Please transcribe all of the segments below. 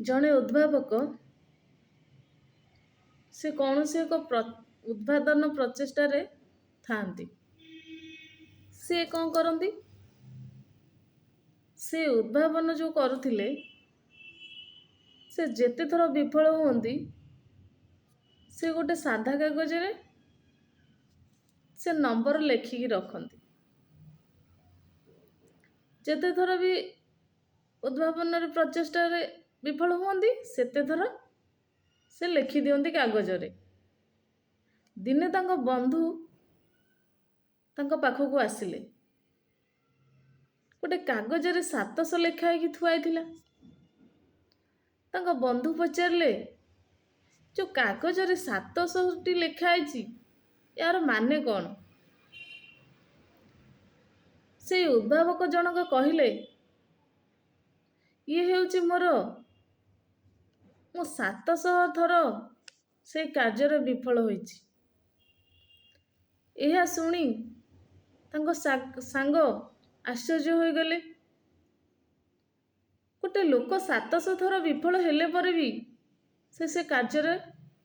ଜଣେ ଉଦ୍ଭାବକ, ସେ କୌଣସି ଏକ ଉଦ୍ଭାବନ ପ୍ରଚେଷ୍ଟାରେ ଥାଆନ୍ତି। ସେ କ'ଣ କରନ୍ତି? ସେ ଉଦ୍ଭାବନ ଯେଉଁ କରୁଥିଲେ, ସେ ଯେତେ ଥର ବିଫଳ ହୁଅନ୍ତି, ସେ ଗୋଟେ ସାଧା କାଗଜରେ ସେ ନମ୍ବର ଲେଖିକି ରଖନ୍ତି। ଯେତେ ଥର ବି ଉଦ୍ଭାବନରେ ପ୍ରଚେଷ୍ଟାରେ ବିଫଳ ହୁଅନ୍ତି, ସେତେ ଥର ସେ ଲେଖିଦିଅନ୍ତି କାଗଜରେ। ଦିନେ ତାଙ୍କ ବନ୍ଧୁ ତାଙ୍କ ପାଖକୁ ଆସିଲେ। ଗୋଟେ କାଗଜରେ 700 ଲେଖା ହେଇକି ଥୁଆ ହେଇଥିଲା। ତାଙ୍କ ବନ୍ଧୁ ପଚାରିଲେ, ଯେଉଁ କାଗଜରେ 700ଟି ଲେଖା ହେଇଛି, ଏହାର ମାନେ କ'ଣ? ସେଇ ଉଦ୍ଭାବକ ଜଣକ କହିଲେ, ଇଏ ହେଉଛି ମୋର, ମୁଁ 700 ଥର ସେଇ କାର୍ଯ୍ୟରେ ବିଫଳ ହୋଇଛି। ଏହା ଶୁଣି ତାଙ୍କ ସାଙ୍ଗ ଆଶ୍ଚର୍ଯ୍ୟ ହୋଇଗଲେ। ଗୋଟେ ଲୋକ 700 ଥର ବିଫଳ ହେଲେ ପରେ ବି ସେ ସେ କାର୍ଯ୍ୟରେ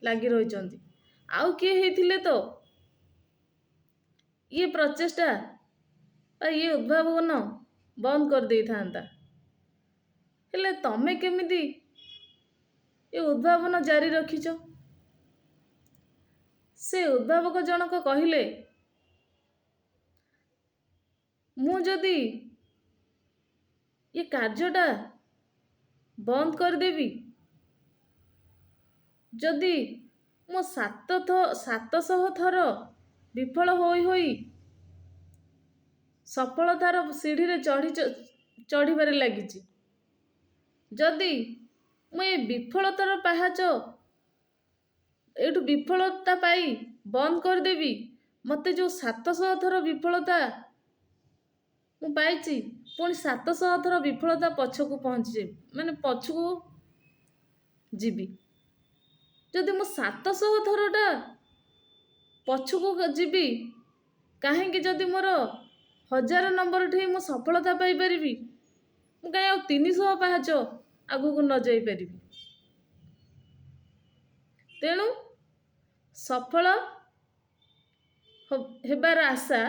ଲାଗି ରହିଛନ୍ତି। ଆଉ କିଏ ହେଇଥିଲେ ତ ଇଏ ପ୍ରଚେଷ୍ଟା ବା ଇଏ ଉଦ୍ଭାବନ ବନ୍ଦ କରିଦେଇଥାନ୍ତା। ହେଲେ ତମେ କେମିତି ଏ ଉଦ୍ଭାବନ ଜାରି ରଖିଛ? ସେ ଉଦ୍ଭାବକ ଜଣକ କହିଲେ, ମୁଁ ଯଦି ଏ କାର୍ଯ୍ୟଟା ବନ୍ଦ କରିଦେବି, ଯଦି ମୁଁ 700 ଥର ବିଫଳ ହୋଇ ହୋଇ ସଫଳତାର ସିଢ଼ିରେ ଚଢ଼ିବାରେ ଲାଗିଛି, ଯଦି ମୁଁ ଏ ବିଫଳତାର ପାହାଚ ଏଇଠୁ ବିଫଳତା ପାଇ ବନ୍ଦ କରିଦେବି, ମୋତେ ଯେଉଁ 700 ଥର ବିଫଳତା ମୁଁ ପାଇଛି, ପୁଣି 700 ଥର ବିଫଳତା ପଛକୁ ପହଞ୍ଚିଯିବି, ମାନେ ପଛକୁ ଯିବି। ଯଦି ମୁଁ 700 ଥରଟା ପଛକୁ ଯିବି କାହିଁକି, ଯଦି ମୋର 1000 ନମ୍ବର ଠେଇଁ ମୁଁ ସଫଳତା ପାଇପାରିବି, ମୁଁ କାହିଁ ଆଉ 300 ପାହାଚ ଆଗକୁ ନ ଯାଇପାରିବି? ତେଣୁ ସଫଳ ହେବାର ଆଶା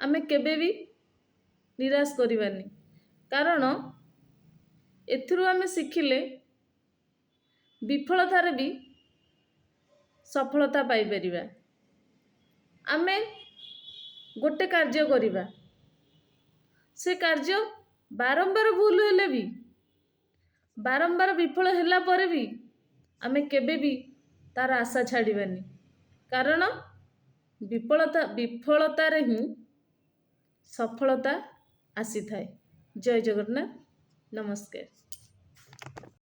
ଆମେ କେବେ ବି ନିରାଶ କରିବାନି। କାରଣ ଏଥିରୁ ଆମେ ଶିଖିଲେ, ବିଫଳତାରେ ବି ସଫଳତା ପାଇପାରିବା। ଆମେ ଗୋଟେ କାର୍ଯ୍ୟ କରିବା, ସେ କାର୍ଯ୍ୟ ବାରମ୍ବାର ଭୁଲ ହେଲେ ବି, ବାରମ୍ବାର ବିଫଳ ହେଲା ପରେ ବି ଆମେ କେବେ ବି ତାର ଆଶା ଛାଡ଼ିବାନି। କାରଣ ବିଫଳତାରେ ହିଁ ସଫଳତା ଆସିଥାଏ। ଜୟ ଜଗନ୍ନାଥ, ନମସ୍କାର।